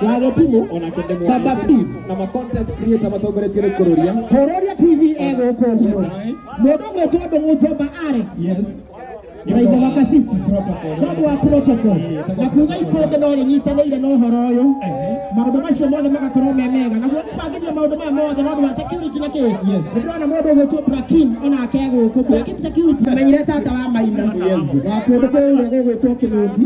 Wa gĩtimũ. Onake ndĩmuonete. Baba P. Na ma content creator matongoretio nĩ Kũrũria. Kũrũria TV egũkũ ũguo. Yes, I. Mũndũ ũgwĩtwo Ndũng'ũ Alex. Yes. Raibo wa Kasisi. Protocol. Nĩ ũndũ wa protocol. Na kuga ikũmbĩ no rĩnyitanĩire na ũhoro ũyũ. Maũndũ macio mothe magakorwo me mega. Naguo gũbangithia maũndũ maya mothe na ũndũ wa security na kĩ. Yes. Nĩ ndĩrona mũndũ ũgwĩtwo Brakim onake egũkũ. Brakim security. Menyire tata wa Maina. Yes. Wa kũndũ kũrĩa gũgwĩtwo Kĩnũki.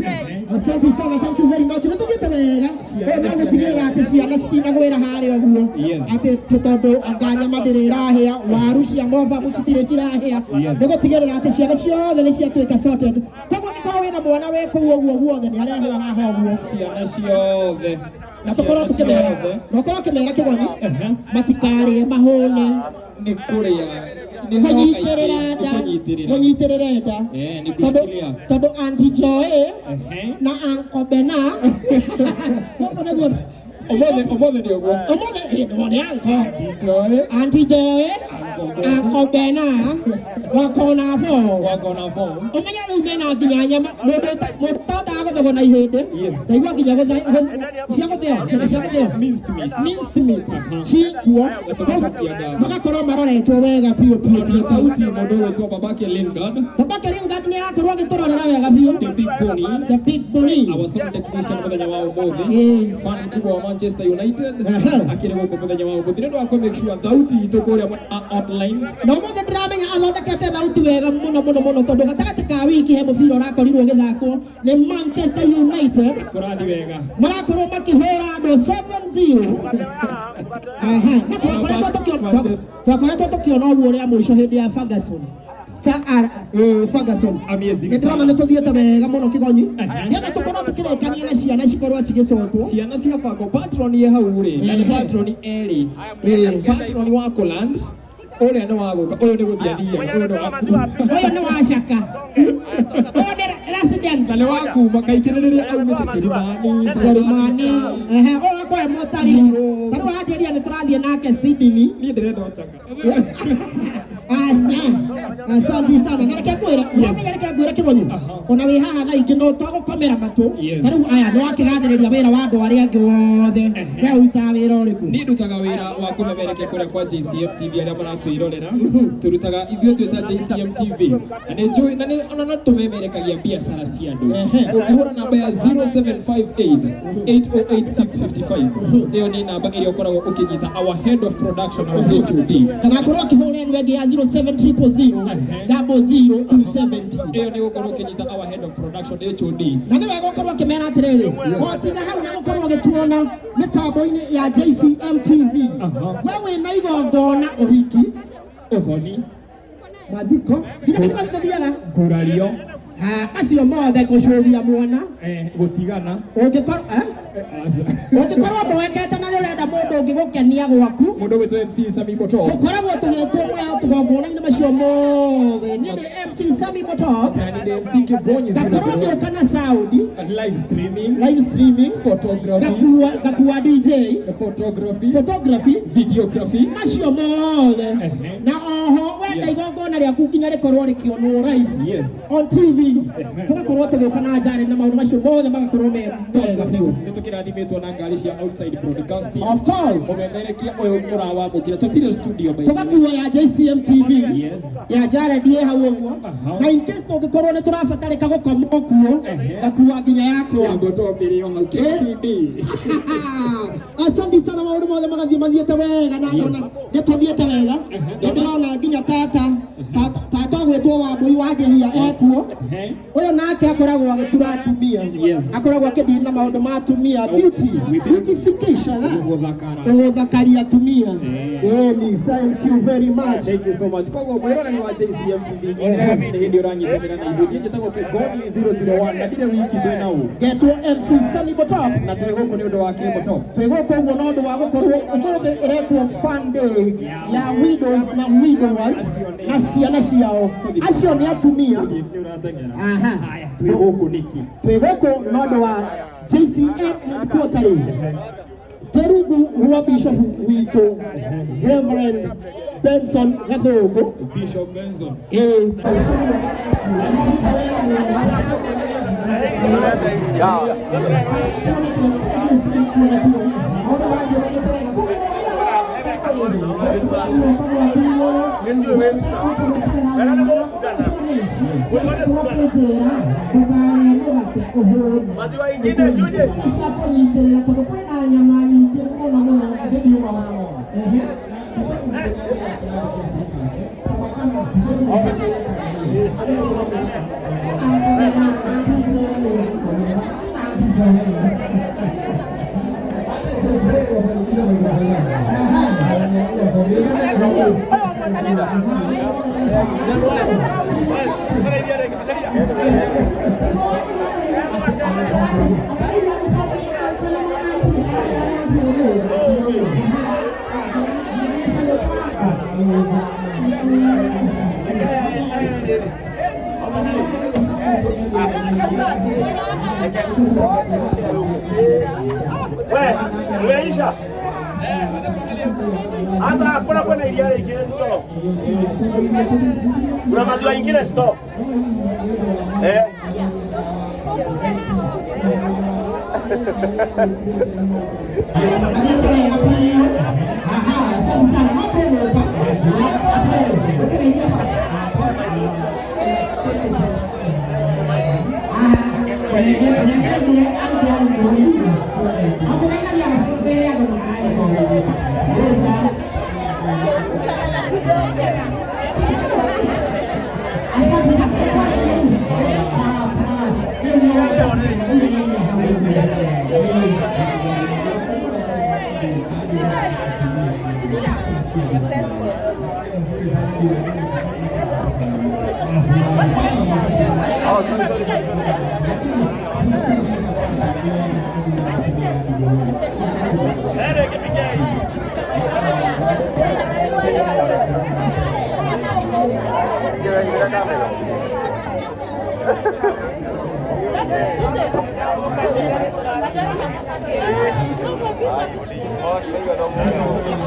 Asante sana, thank you very much. Nĩ tũthiĩte wega. Ũyũ no gũtigĩrĩra atĩ ciana citinagwĩra harĩa ũguo. Yes. Atĩ tondũ anga nyama ndĩrĩ ĩrahĩa, waru cia mobabu citirĩ cirahĩa. Yes. Nĩ gũtigĩrĩra atĩ ciana ciothe nĩ ciatuĩka sorted. Koguo angĩkorwo wĩna mwana wĩ kũu ũguo guothe nĩ arehwo haha ũguo. Ciana ciothe. Na tũkorwo Ciana tũkĩmera, ciothe. na ũkorwo ũkĩmera kĩgonyi, Ehe. matikarĩe mahũne. Nĩ kũrĩa. Nĩ Kũnyitĩrĩra nda, Kũnyitĩrĩra. kũnyitĩrĩra nda. Eh, nĩ Tondũ kushikilia. tondũ Auntie Joy Ehe. na Uncle Bena gũkũ nĩguo Ũmũthĩ ũmũthĩ nĩ ũguo. ũmũthĩ ĩ, nĩ uncle Joy. Auntie Joy, Uncle Uncle Bena wako na form. Wako na form. Ũmenye rĩu mena nginya nyama mũndũ mũndũ ũtahotaga gũthogwo na ihĩndĩ Yes. ndaigua nginya cia gũthĩo nyama cia gũthĩo Minced meat. minced meat cikuo. Na tũgacokia ngatho. Magakorwo maroretwo wega biũ biũ biũ biũ. Thauti mũndũ ũgwĩtwo Babake Lingard. Babake Lingard nĩ arakorwo agĩtũrorera wega biũ. The Big Pony. The Big Pony. Our sound technician mũthenya wa ũmũthĩ. Ĩĩ. Fan mkubwa wa Manchester United. Aha. Akĩrĩ gũkũ mũthenya wa ũmũthĩ nĩ ũndũ wa kũ make sure thauti itũ kũrĩa mwena online. Na ũmũthĩ ndĩramenya athondekete thauti wega mũno mũno mũno tondũ gatagatĩ ka wiki he mũbira ũrakorirwo ũgĩthakwo nĩ Manchester United. Kũrathiĩ wega. Marakorwo makĩhũra andũ 7-0. Aha, na twakoretwo tũkĩona ũguo rĩa mũico hĩndĩ ya Ferguson. Sir Ferguson. Amazing Nĩ ndĩrona sana. nĩ tũthiĩte wega mũno kĩgonyi. Ehe. Nĩgetha tũkorwo tũkĩrĩkania na ciana cikorwo cigĩcokwo. Ciana cia bango patron ye hau rĩ na nĩ patron erĩ. Patron wa Coland ũrĩa nĩ wa gũka ũyũ nĩ gũthiĩ athiaga ũyũ nĩ wa kuma. Ũyũ nĩ wa Shaka. Ũyũ nĩ residence. Na nĩ wa kuma kaingĩ nĩ rĩrĩa aumĩte Kĩrĩmani. Njerumani. Ehe, ũyũ akwa mũtari. Tarĩu aranjĩria nĩ tũrathiĩ nake Sydney. Niĩ ndĩrenda ũchaka. Aca. Asante sana. Na reke ngwĩre, ũramenya reke ngwĩre kĩgonyi. Ona wĩ haha thaa ingĩ no twagũkomera matũ. Yes. Ta rĩu aya nĩ wakĩgathĩrĩria wĩra wa andũ arĩa angĩ wothe. We ũrutaga wĩra ũrĩkũ? Niĩ ndutaga wĩra wa kũmemerekia kũrĩa kwa JCM TV arĩa maratwĩrorera. Tũrutaga ithuĩ twĩta JCM TV na nĩ njũĩ na nĩ ona no tũmemerekagia biacara cia andũ. Ũngĩhũra namba ya 0758 808655 ĩyo nĩ namba ĩrĩa ũkoragwo ũkĩnyita our head of production, our HOD. Kana akorwo akĩhũra ĩno ĩngĩ ya 07000 00270. Ĩyo nĩ gũkorwo ũkĩnyita our head of production HOD. Na nĩ wega ũkorwo ũkĩmera atĩrĩrĩ, o tiga hau na gũkorwo ũgĩtuona mĩtambo-inĩ ya JCM TV. We wĩna igongona, ũhiki, ũthoni, mathiko, nginya mathiko nĩ tũthiaga. Ngurario. Ah, macio mothe, gũcũria mwana, gũtigana. Ũngĩkorwo eh? Ũngĩkorwo mboekete na nĩ ũrenda mũndũ ũngĩgũkenia gwaku, mũndũ ũgwĩtwo MC Sami Boto. Tũkoragwo tũgĩtwo maya tũgongona-inĩ macio mothe. Niĩ ndĩ MC Sami Boto. Na nĩ MC Kĩgonyi. Ngakorwo ngĩũka na sound, live streaming, live streaming, photography, ngakua DJ, photography, photography, videography, macio mothe. Na oho wenda igongona rĩaku nginya rĩkorwo rĩkĩonwo live on TV, tũgakorwo tũgĩũka na njare na maũndũ macio mothe magakorwo me mega biũ. Nĩ tũkĩrathimĩtwo na ngari cia outside broadcasting. Of course. Ũmemerekia ũyũ ũrawamũkĩra tũtirĩ studio by the way. Tũgakuo ya JCM TV ya Jared ĩ hau ũguo. Na in case tũngĩkorwo nĩ tũrabatarĩka gũkoma kuo, ngakua nginya yakwa. Ya Boto ĩrĩ o hau KCB. Asante sana, maũndũ mothe magathiĩ mathiĩte wega na ndona nĩ tũthiĩte wega. Nĩ ndĩrona nginya tata ũgwĩtwo Wambũi wa Njehia ekuo. Ũyũ nake akoragwo agĩtura atumia. Akoragwo akĩndini na maũndũ ma atumia, beauty, beautification, ah. Gũthakara. Gũthakaria atumia. Ĩni, thank you very much. Thank you so much. Koguo mwĩroreri wa JCM TV nĩ hĩndĩ ũranyitanĩra na ithuĩ. Niĩ njĩtagwo Kĩgoni 001 na ndirĩ wiki twĩ na ũ. Getwo MC Sammy Botop. Na twĩ gũkũ nĩ ũndũ wa Kĩbotop. Twĩ gũkũ ũguo na ũndũ wa gũkorwo ũmũthĩ ĩretwo fun day ya widows na widowers na ciana ciao. Acio nĩ atumia. Nĩ ũrateng'era. Aha. Haya, twĩ gũkũ nĩkĩ? Twĩ gũkũ na ũndũ wa JCM headquarter rĩu. Twĩ rungu rwa bishop witũ Reverend Benson Gathũngũ. Bishop Benson. Ĩĩ. kuo na kuo. Maũndũ marathiĩ mathiĩte wega. Maziwa ingine juje. Kũnyitĩrĩra tondũ kwĩna nyama nyingĩ mũno mũno thĩinĩ. Ehe. We, umeisha? Hata hakuna kwenda ilia ingine store. Kuna maziwa ingine store. Eh.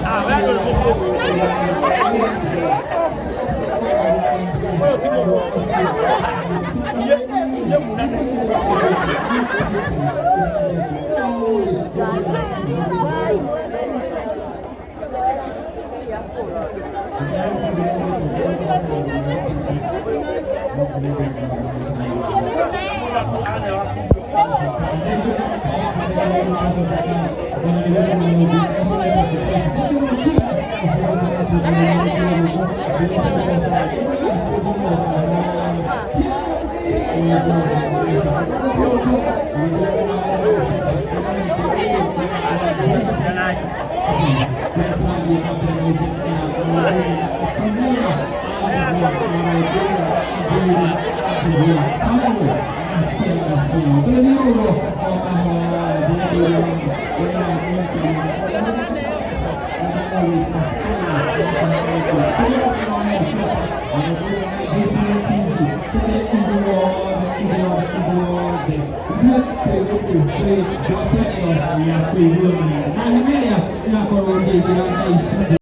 Ah, wewe ndio mkuu. Wewe timo. Ye munane. Ya